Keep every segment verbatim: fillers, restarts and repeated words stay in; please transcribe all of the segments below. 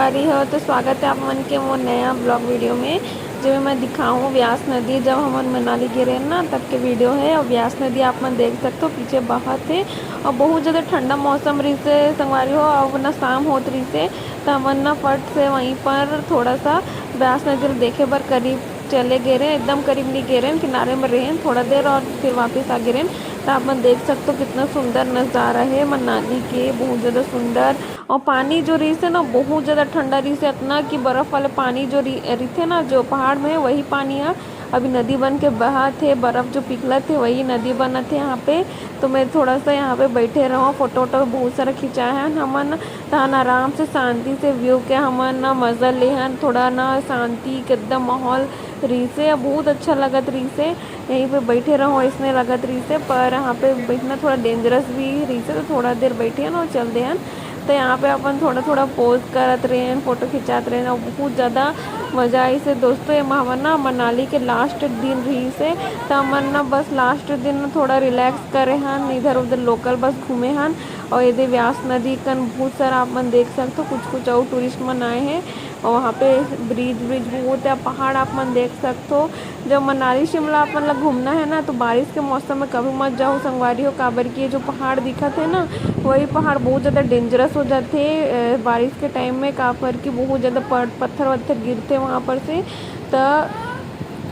अरे हो, तो स्वागत है आप मन के मोर नया ब्लॉग वीडियो में, जेमे मैं दिखाऊँ ब्यास नदी। जब हमन मनाली गे रहेन ना, तब के वीडियो है। और ब्यास नदी आप मन देख सकथो, पीछे बहत है और बहुत ज़्यादा ठंडा मौसम रहिसे संगवारी हो। अब ना शाम होत रहिसे, तो हमन ना फट से वहीं पर थोड़ा सा ब्यास नदी ल देखे बर करीब चले गे रहे, एकदम करीब नहीं गे रहे, किनारे में रहेन थोड़ा देर और फिर वापस आ गे रहेन। तो आप मन देख सकथो कितना सुंदर नज़ारा है मनाली के, बहुत ज़्यादा सुंदर। और पानी जो रहिसे ना, बहुत ज़्यादा ठंडा रहिसे, इतना कि बर्फ़ वाले पानी जो रहि-, रहिथे ना, जो पहाड़ में है, वही पानी है। अभी नदी बन के बहत है, बर्फ़ जो पिघलत है, वही नदी बनत है यहाँ पे। तो मैं थोड़ा सा यहाँ पे बैठे रहो, फोटो वोटो बहुत सारा खिंचाए हैं हमन, तहन आराम से शांति से व्यू के हमन ना मज़ा लेहन, थोड़ा ना शांति के एकदम माहौल रहिसे, बहुत अच्छा लगत रहिसे। यहीं पे बैठे रहो, इसने लगत रहिसे, पर यहाँ पे बैठना थोड़ा डेंजरस भी रहिसे, तो थोड़ा देर बैठे हन और चल दे हन। तो यहाँ पे अपन थोड़ा थोड़ा पोज करत रहेन, फोटो खिंचात रहेन और बहुत ज़्यादा मज़ा आइसे दोस्तों। ये हमन ना मनाली के लास्ट दिन रहिसे, तो हमन ना बस लास्ट दिन थोड़ा रिलैक्स करे हन, इधर उधर लोकल बस घूमे हन। और ये दे व्यास नदी कन बहुत सारा आप मन देख सकथो, कुछ कुछ और टूरिस्ट मन आए हैं। और वहाँ पे ब्रिज ब्रिज बहुत है, पहाड़ आप मन देख सकथो। जब मनाली शिमला आप मन ला घूमना है ना, तो बारिश के मौसम में कभी मत जाओ संगवारी हो, काबर कि ये जो पहाड़ दिखत है ना, वही पहाड़ बहुत ज़्यादा डेंजरस हो जाते बारिश के टाइम में, काबर कि बहुत ज़्यादा पत्थर वत्थर गिरते वहाँ पर से। तो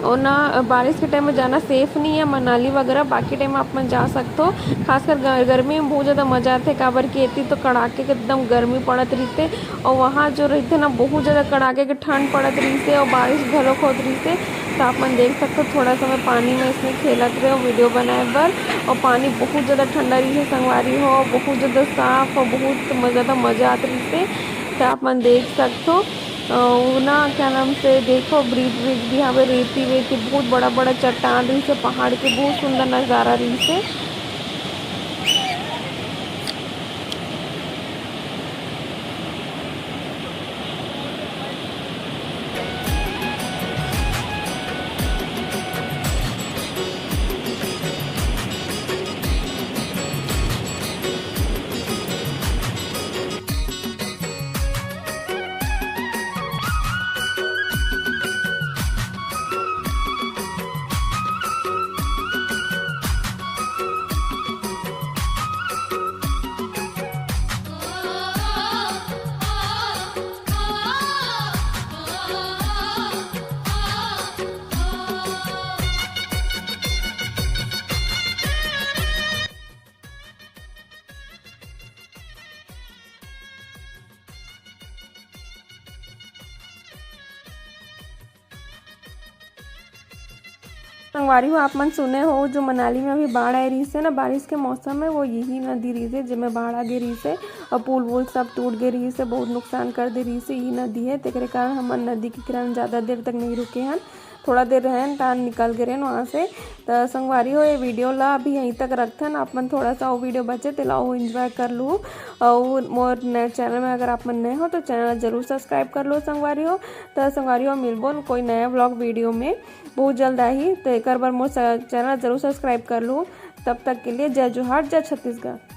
और ना बारिश के टाइम में जाना सेफ नहीं है मनाली वगैरह। बाकी टाइम आप मन जा सकथो। खासकर ग-, गर्मी में बहुत ज़्यादा मज़ा आथे, काबर कि एती तो कड़ाके के एकदम गर्मी पड़त रहिथे और वहाँ जो रहिथे ना, बहुत ज़्यादा कड़ाके के ठंड पड़त रहिथे और बारिश घलोक होत रहिथे। तो आप मन देख सकथो, थोड़ा सा मैं पानी में इसमें खेलत रहे वीडियो बनाए बर, और पानी बहुत ज़्यादा ठंडा रहिथे संगवारी हो, बहुत ज़्यादा साफ और बहुत म-, ज़्यादा मज़ा आत रहिथे। तो आप मन देख सकथो। अउ ना क्या नाम से देखो, ब्रिज ब्रिज भी हवे, रेती वेती, बहुत बड़ा बड़ा चट्टान रहिसे, पहाड़ के बहुत सुंदर नजारा रहिसे। संगवारी हो, आप मन सुने हो, जो मनाली में अभी बाढ़ आए रहिस हे ना, बारिश के मौसम में, वो यही नदी रहिस हे, जेमे बाढ़ आ गे रहिस हे और पुल वुल सब टूट गे रहिस हे, बहुत नुकसान कर दे रहिस हे। यही नदी हे, तेकरे कारण हमन नदी के किनारे ज़्यादा देर तक नहीं रुके हन, थोड़ा देर रहेन, तान निकल गे रहेन वहाँ से। त संगवारी हो, ये वीडियो ला अभी यहीं तक रखथन। आप मन थोड़ा सा वो वीडियो बचे, तेला वो एंजॉय कर लू। और मोर नए चैनल में अगर आप मन नए हो, तो चैनल ला जरूर सब्सक्राइब कर लो संगवारी हो। त संगवारी हो, मिलबो न कोई नया व्लॉग वीडियो में बहुत जल्द आही, तो एकर बर मोर स-, चैनल ला जरूर सब्सक्राइब कर लू। तब तक के लिए जय जोहार, जय छत्तीसगढ़।